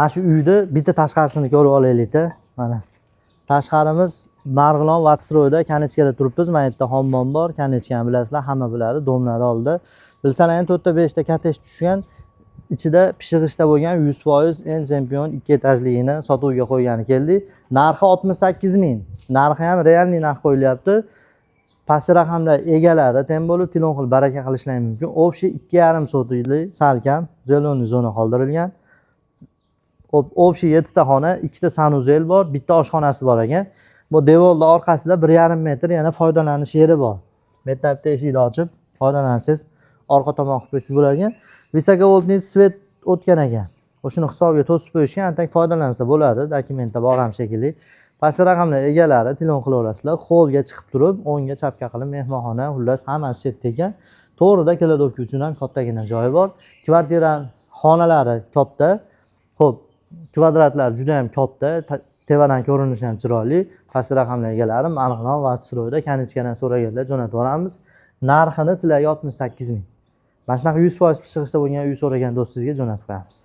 Mana shu uyni bitta tashqarisini ko'rib olaylikda. Mana tashqarimiz Marg'ilon Vatsroyda конечка da turibmiz. Mana yerda hammom bor. Конечка ni bilasizlar, hamma biladi, дом lar oldida. Bilsalar ham 4 ta 5 ta kottej tushgan. Ichida pishig'ishda bo'lgan 100% eng chempion 2 etajligini sotuvga qo'ygani keldik. Narxi 68 ming. Narxi ham реальный narx qo'yilyapti. Pastki raqamlar egalari tem bo'lib telefon qilib baraka qilishlari mumkin. Общий 2,5 sotixli, salkam зеленый zona qoldirilgan. Общий 7 ta xona, ikkita санузел bor, bitta oshxonasi bor ekan. Bu devorni orqasida 1,5 metr yana foydalanish yeri bor. Bu yerdan bitta eshikni ochib foydalansangiz, orqa tomon qilib qo'ysangiz bo'lar ekan. Высоковольтный свет o'tgan ekan. O'shani hisobiga to'sib qo'yishgan, antak foydalansa bo'ladi. Dokumentda bor ham shekilli. Pastki raqamlar egalari telefon qilaverasizlar. Холл ga chiqib turib, o'ngga chapga qilib mehmonxona, xullas hammasi shu yerda ekan. To'g'rida кладовка uchun ham kattagina joyi bor. Kvartira xonalari katta. Xo'p, kvadratlar juda ham katta. Tevadan ko'rinishi ham chiroyli. Pastki raqamlar egalari Marg'ilon Vatsroyda конечка dan so'raganlar jo'natib yuboramiz. Narxini sizlarga 68 ming. Mana shunaqa 100% pishig'ishda bo'lgan uy so'ragan do'stingizga jo'natib qo'yamiz.